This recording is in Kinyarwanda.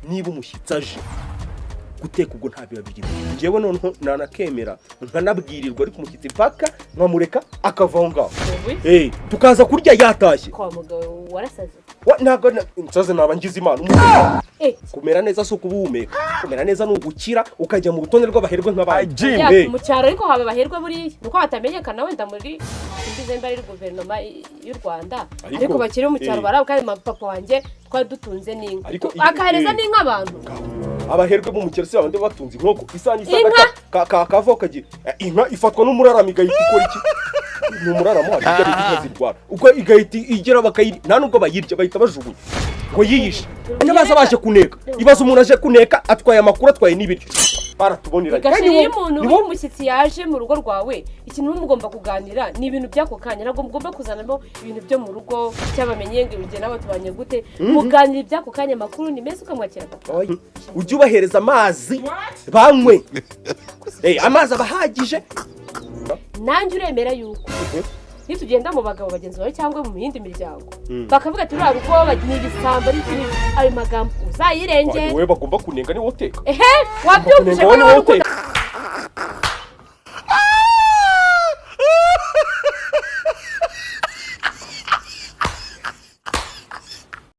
Niba umushyitsi aje guteka, ubwo nta biba birimo. Njyewe noneho nanakemera nkanabwirirwa, ariko umushyitsi mpaka nkamureka akava aho ngaho. Wowe? Tukaza kurya yatashye. Kwa mugabo warasaze. Ntabwo nsaze, naba ngize Imana. Umuntu kumera neza si ukuba uhumeka, kumera neza ni ugukira ukajya mu rutonde rw'abaherwe nk'abandi. Ya, mu cyaro ariko haba abaherwe buriya, nuko batamenyekana wenda muri simbizi nimba ari guverinoma y'u Rwanda, ariko bakiri mu cyaro barabo kandi papa wanjye twari dutunze n'inka. Ariko Akahereza n'inka abantu. Abaherwe bo mu cyaro si babandi batunze inkoko isani isa? Inka? Kavaho kagira inka ifatwa n'umuraramo, igahita ikora iki? Ni umuraramo, hari ibyo bita inka zirwara, ubwo igahita igera bakayirya, nta nubwo bayirya, bahita bajugunya ngo yiyishe. Nibaza baje kuneka, ibaze umuntu aje kuneka atwaye amakuru, atwaye n'ibiryo, baratubonera. Gashira, iyo umuntu w'umushyitsi yaje mu rugo rwawe, ikintu muba mugomba kuganira ni ibintu by'ako kanya. Ntabwo mugomba kuzanamo ibintu byo mu rugo cyabamenye ngo ibyo nabo tubanye gute. Muganira iby'ako kanya, amakuru ni meza, ukamwakira papa. Oya, ujye ubahereza amazi banywe. Amazi aba ahagije. Nanjye uremera yuko nitugenda mu bagabo bagenzi bawe cyangwa mu yindi miryango, bakavuga ati uriya rugo ni ibisambo n'iki n'iki, ayo magambo uzayirengere. Wowe bagomba kunenga, niwe uteka. Ehe, wabyumvise Kunenga ko wowe niwe nawe uteka.